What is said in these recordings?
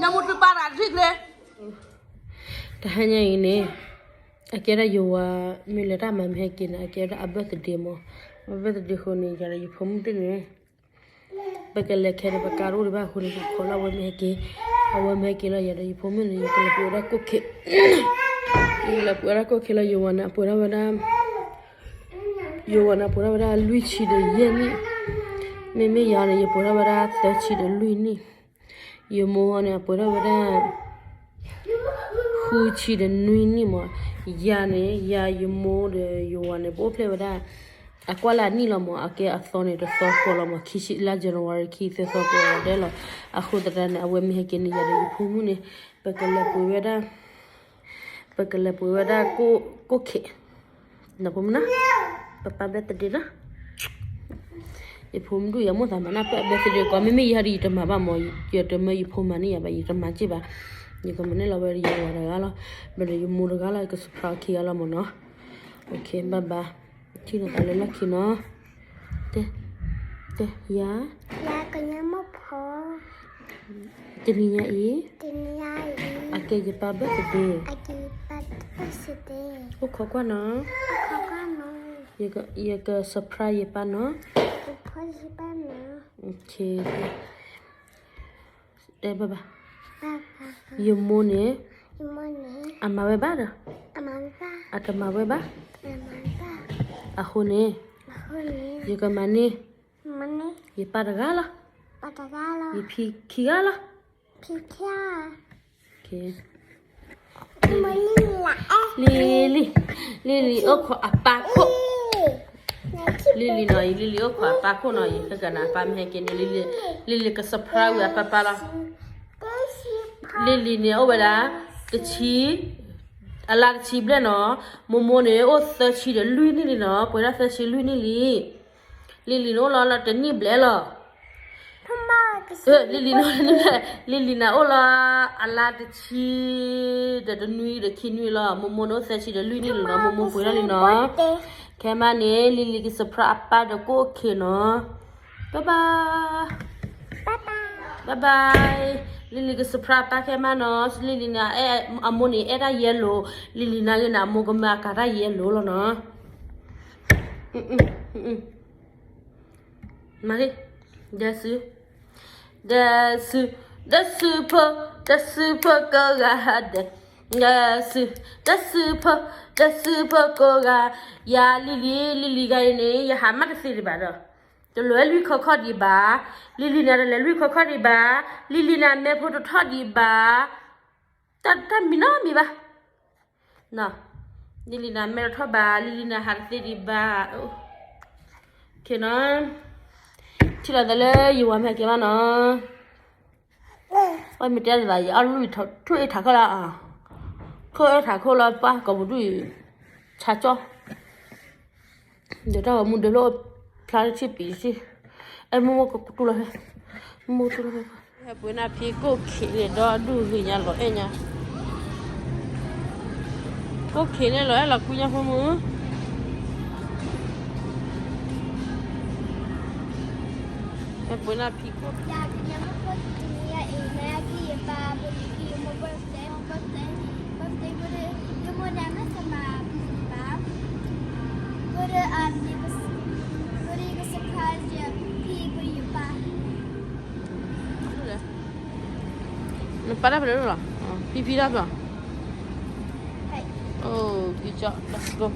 နမူတပာ်တၢ်ထံၣ်ကျဲ တဟါညါအံၤန့ၣ် အကဲဒၣ်ယဝၤ မ့ၢ်လဲၤတၢ်မၤမ့ၢ်ဟဲက့ၤန့ၣ် အကဲဒၣ်အ birthday မး, အ birthday အဃိန့ၣ် ယၤဒီးယဖိမုၣ်သ့ၣ်န့ၣ် ပကလဲၤခဲဒီးပကါတအိၣ်ဒံးဘၣ်အဃိန့ၣ် ပခိးလၢအဝဲမ့ၢ်ဟဲက့ၤ, အဝဲမ့ၢ်ဟဲက့ၤလီၤ ယၤဒီးယဖိမုၣ်န့ၣ် ယကလဲၤပှ့ၤဝဲဒၣ်ကိၣ်ခ့ၣ်, ယကလဲၤပှ့ၤဝဲဒၣ်ကိၣ်ခ့ၣ်လီၤ ယဝၤန့ၣ် အပှ့ၤထီၣ်ဝဲဒၣ် ယဝၤန့ၣ် အပှ့ၤထီၣ်ဝဲဒၣ်လွံၢ်ဆံဒီးယဲၢ်နံၣ်, မ့မ့ၢ်ယၤန့ၣ် ယပှ့ၤထီၣ်ဝဲဒၣ်သၢဆံဒီးလွံၢ်နံၣ်, ယမိၢ်န့ၣ် အပှ့ၤထီၣ်ဝဲဒၣ် ဃုဆံဒီးနွံနံၣ်မး, ယၤန့ၣ် ယၤယမိၢ်ဒီးယဝၤန့ၣ် ပအိၣ်ဖျဲၣ်ဝဲဒၣ် အကွၢ်လၢအနံၣ်လီၤမး, အကဲအသီန့ၣ် တသီဃီလီၤမး, ခံဆံလါ January ခံသၢသီဃီဒဲးလီၤ, အဃိသတးန့ၣ် အဝဲမ့ၢ်ဟဲက့ၤန့ၣ် ယၤဒီးယဖိမုၣ်န့ၣ် ပကလဲၤပှ့ၤဝဲဒၣ် ပကလဲၤပှ့ၤဝဲဒၣ်ကိၣ်ခ့ၣ်, နဖိမုၣ်နီၤ, ပပၢ် birthday နီၤ, ယဖိမုၣ်ဒုၣ်ယၤမိၢ်သးမၤနၢ်ပၢၢ် birthday ကိး မ့မ့ၢ်ယၤဒ်ယတမၤဘၣ်မး, ယတမၢယဖိမၤန့ၢ်ယၤဘၣ်, ယတမၤစ့ၢ်ဘၣ်, ယကမၤန့ၢ်လီၤဝဲဒီးယဝၤတဂၤလီၤ, ဘၣ်ဒီးယမိၢ်တဂၤလီၤ, ယက surprise ခံဂၤလီၤမးနီၤ, okay bye bye, ထံၣ်လိာ်သးလၢလီၢ်ခံနီၤ, တဲ, တဲ, ယၤ ယၤကညီမိၢ်ဖိ တနံၤညါအံၤ တနံၤညါအံၤ အကဲယပၢ် birthday အကဲယပၢ် birthday အိၣ်ခိးကွၢ်နီၤ, အိၣ်ခိးကွၢ်နီၤ, ယက ယက surprise ယပၢ်နီၤ, surprise ယပၢ်နီၤ, okay တဲ bye bye, bye bye, ယမိၢ်န့ၣ် ယမိၢ်န့ၣ် အမၤဝဲဘၣ်ဒီး အမၤဝဲဘၣ်, အတမၤဝဲဘၣ်, အတမၤဝဲဘၣ်, အဃိန့ၣ် အဃိန့ၣ် ယကမၤန့ၢ် မၤန့ၢ် ယပၢ်တဂၤလီၤ, ပၢ်တဂၤလီၤ, ယဖံခံဂၤလီၤ, ဖံခံဂၤ, okay, လံၤလံၤ, လံၤလံၤအိၣ်ခိးအပၢ်ခိၣ်, လံၤလံၤနီၤ, လံၤလံၤအိၣ်ခိးအပၢ်ခိၣ်နီၤ, ယကနၤအပၢ်မ့ၢ်ဟဲက့ၤန့ၣ် လံၤလံၤက surprise ဝဲအပၢ်ပၢ်လီၤ, လံၤလံၤန့ၣ်အိၣ်ဝဲဒၣ် တဆံ အလါတဆံဘျဲၣ်နီၤ, မိၢ်မိၢ်န့ၣ် အိၣ်သၢဆံဒီးလွံၢ်နံၣ်လံနီၤ, ပှဲၤဒၣ်သၢဆံလွံၢ်နံၣ်လံ, လံၤလံၤန့ၣ်အိၣ်လီၤလၢတနံၣ်ဘျဲၣ်လီၤ, လံၤလံၤန့ၣ်, လံၤလံၤန့ၣ်အိၣ်လီၤ အလါတဆံ ဒီးတနွံဒီးခံနွံလီၤ, မိၢ်မိၢ်န့ၣ်အိၣ်သၢဆံဒီးလွံၢ်နံၣ်လံနီၤ, မိၢ်မိၢ်ပှ့ၤထီၣ်လံနီၤ, ခဲမးန့ၣ် လံၤလံၤက surprise အပၢ်ဒီးကိၣ်ခ့ၣ်နီၤ, bye bye, bye bye, လံၤလံၤက surprise အပၢ်ခဲမးနီၤ, လံၤလံၤန့ၣ် အမိၢ်န့ၣ်အဲၣ်တၢ် yellow, လံၤလံၤနာ်ဂ့ၤန့ၣ် အမိၢ်ကမၢအကၤတၢ် yellow လီၤနီၤ, မၤဂ့ၤ, ဒဲစု, ဒဲစု, ဒဲစုဖိ, ဒဲစုဖိကိးဂၤဒဲး, ဒဲစု, ဒဲစုဖိ, ဒဲစုဖိကိးဂၤ, ယၤလံၤလံၤ, လံၤလံၤဂၤအံၤန့ၣ် ယဟးမၢ်တသ့ဒံးဘၣ်ဒီး, တလဲၤလွံၢ်ခီခီၣ်ဒံးဘၣ်, လံၤလံၤန့ၣ်တလဲၤလွံၢ်ခီခီၣ်ဒံးဘၣ်, လံၤလံၤန့ၣ်အမဲဖိတထီၣ်ဒံးဘၣ်, တၢ်မံၤနီတမံၤဘၣ် လံၤလံၤန့ၣ် မဲတထီၣ်ဘၣ်, လံၤလံၤန့ၣ် ဟးတသ့ဒံးဘၣ်, ခဲနီၤ, ထံၣ်လီၤသးလၢယဝၤမ့ၢ်ဟဲက့ၤမးနီၤ, အမ့ၢ်တဲသး ယအီၣ်လွံၢ်ထူၣ်အ့ၣ်ထးခိၣ်လၢ, ခိၣ်အ့ၣ်ထးခိၣ်လၢပှၢ်ကိာ်ပူၤဒူၣ်အံၤ, ဆါကၠီၣ် ဒီးတၢ်ဂီၤမူဒၢးလိာ်ဖျါတထံၣ်ပံၤတထံၣ်, အဲၣ်မိၢ်မိၢ်ကတူၢ်လီၤဖဲ, မိၢ်တူၢ်လီၤဖဲ, ဟဲပှ့ၤနၢ်ဖံကိၣ်ခ့ၣ်န့ၣ်ဒီဒူၣ်ဂ့ၤညါလီၤအဲၣ်ညါ, ကိၣ်ခ့ၣ်န့ၣ်လီၤအဲၣ်လီၤကွံညါဖိမုၣ်, ဟဲပှ့ၤနၢ်ဖံကိၣ် နပာ်တၢ်ဖဲလဲၣ်လီၤ, ဖံဖံတၢ်ဖဲလီၤ, အိၣ် good job, let's go. တ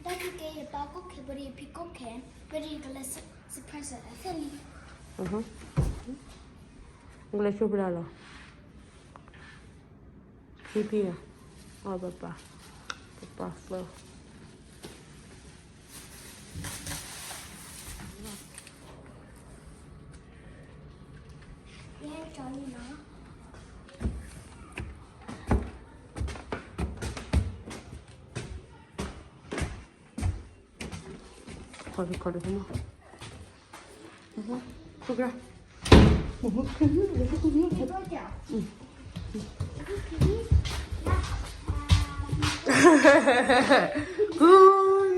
ၢ်ဖံကဲယပၢ်ကိၣ်ခ့ ပရံဖံကိၣ်ခ့ ပရံကလၢ surprise အသ့ၣ်လံ, ကလၢဆိဖဲဒၣ်လီၤ, ဖံဖံလီၤ, အပပၢ်, ပပၢ် first.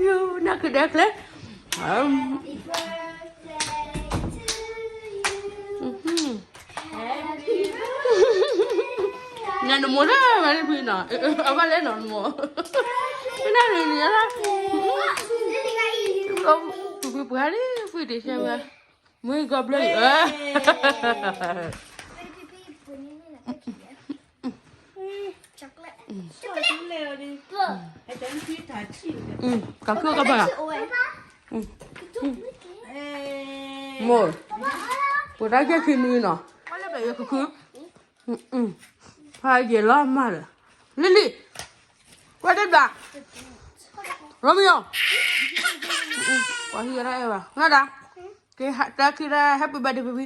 you နၢ်ခုဒဲချ့ နနမိၢ်လၢဝဲလၢဖုနီၤ အဘၣ်လဲၣ်နီၤနမိၢ် နနၤန့ၣ် ပှၤပှၤလံ ဖုတဆၢဝဲ မ့ၢ်ကီဘျီ ကခုကဘၣ် မိၢ် ပတၢ်ကဲခံမံနီၤ ဖးယံာ်လီၤမးလၢ လံလံ ကွၢ်တဘျီ Romeo ပှၤဟံးဝဲဒၣ်အဲၣ်ဘၣ် နဒၣ် ကဲတၢ်ခံဒၣ် happy birthday baby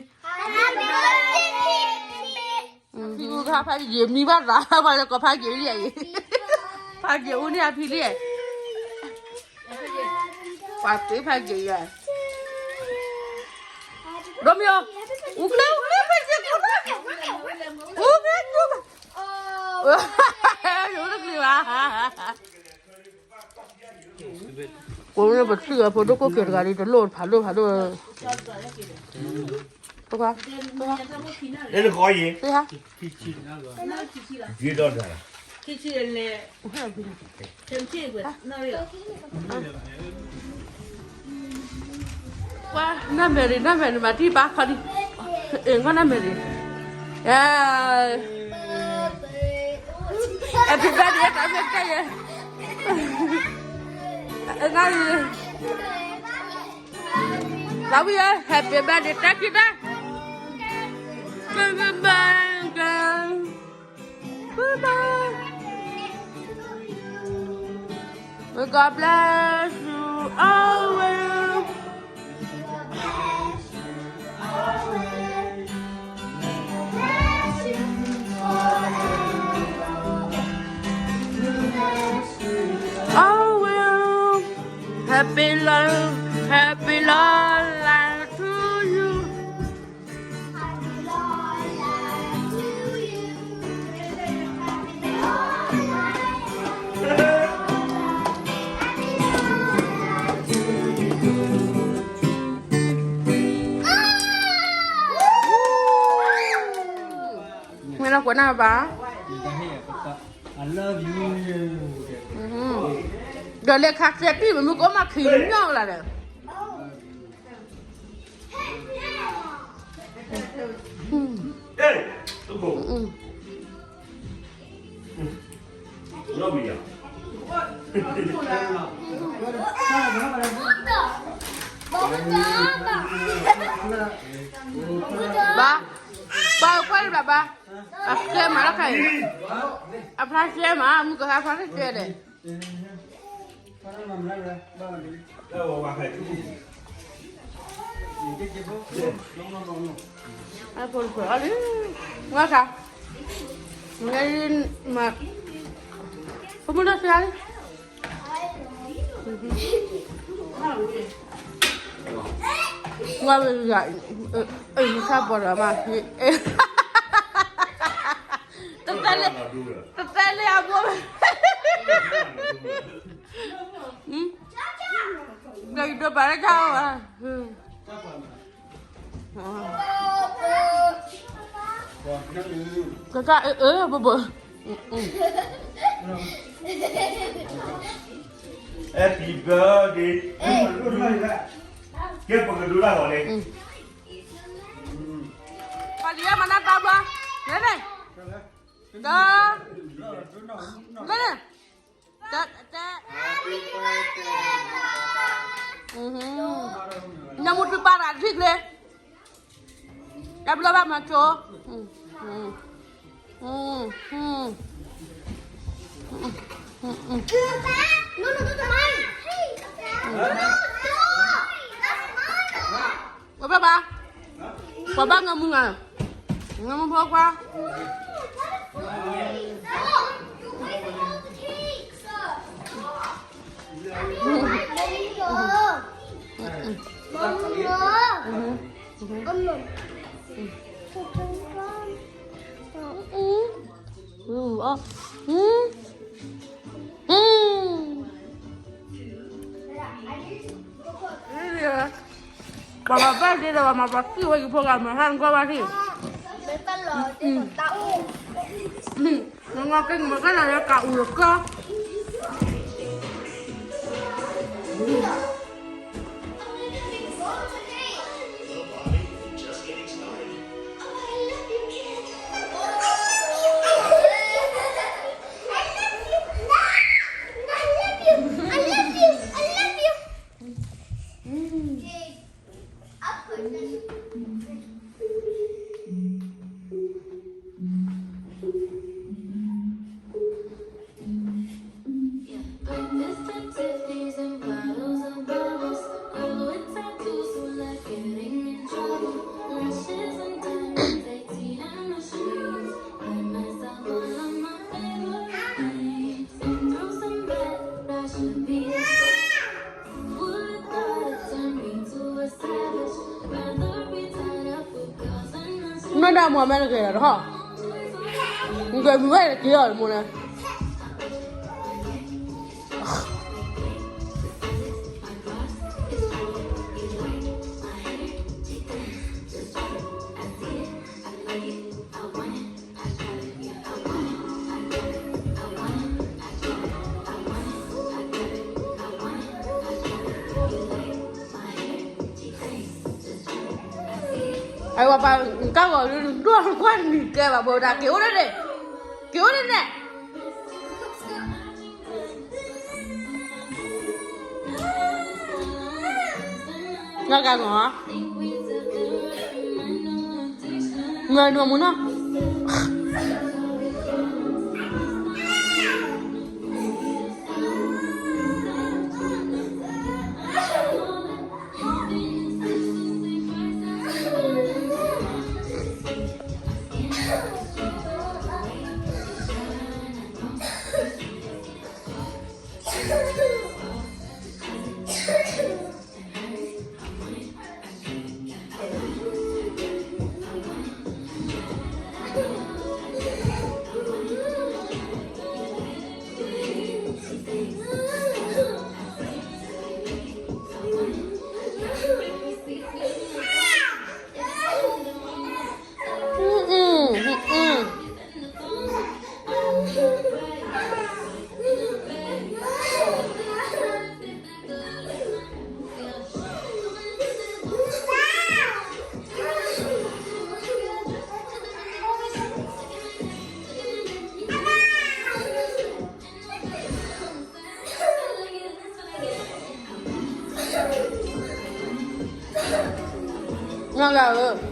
ဖံအူခါဖးယံာ်မံဘၣ်သး ပှၤလၢကီဖးယံာ်လံအံၤ ဖးယံာ်အူန့ၢ်အဖံလံ ပှၤသ့ဖးယံာ်ယဲ Romeo အူကျဲ အူကျဲ ဖးယံာ် အူကျဲ ယိၤတကျ့ၤဘၣ် ကိးမ့ၢ်ပထံၣ်အဖိဒိၣ်ကိၢ်က့ၤတဂၤဒီး တလိၣ်ဖးဒိၣ်ဖးဒိၣ် တခွါ တခွါ လၢနဃီယံၤ တခွါ ယံၤဒီးတဂၤ ကွၢ် နၢ်မဲာ်ရံၤ နၢ်မဲာ်ရံၤ မၤထံၣ်ဘါခီဒံး အ့ၣ် ကွၢ်နၢ်မဲာ်ရံၤ Happy birthday တၢ်မဲာ်တဲယဲ နၢ်ရံၤ လၢဝံၤ happy birthday တၢ်ခံဒၣ် Happy birthday Bye bye. May God bless you always. Always. Happy love, happy long life to you. မ့ၢ်လၢကွၢ်နၢ်ဘၣ် ဒီးလဲၤခးကျဲပံၢ် မ့ၢ်မုၢ်ကအိၣ်မးခံညီလၢ်ဒီး ဘၣ်, ဘၣ်ကွၢ်လၢဘၣ်ဘၣ်, အဖျါရှဲမး, မုၢ်ကဟါဖျါရှဲဒီး အဖိခွဲးအီၤလံ, ငါခါ, ငါမၤ, ဖိမုၣ်လၢဆှါလံ, ငါဝဲ, အ့ၣ် မဆါပီၤဒီးမၤ, တတဲလၢ, တတဲလၢအဘိ, ဒီးယဒိးပာ်လၢတၢ်အီၣ်ဘၣ်, ကကၢ်အၢ အၢ ဘိဘိ, Happy birthday, ကဲပကဒိတၢ်ဂီၤလံ, ပှၤလံၤမၤနၢ်တၢ်ဘျီ, လဲၣ်န့ၣ်, ဒီး, လဲၣ်န့ၣ်, တဲ, တဲ, နမူတပာ်တၢ်တထံၣ်ကျဲ, တၢ်ဘျီဘၣ်မၤကၠိ, ဝဲဘၣ်ဘၣ်, ပှၤဘၣ်ငါမူငါ, ငါမူဖိခွါ, အ လၢပှၤမၤပှၤသံဝဲက့ၤဖိဂၤမၤဟါနကွၢ်ဘၣ်ထံၣ်, နက့ၤမၤကဲလီၤလၢကးအူလၢကီၢ်. Nada mua mẹ kì lắm hả? Người mua mẹ kì lắm mua nè. Ai wa pa, nka wa lu dua kwa ni ke ba bo da ke ore ne. Ke ore ne. Nga ka ngo. Nga no mo no. Nga ga ơ.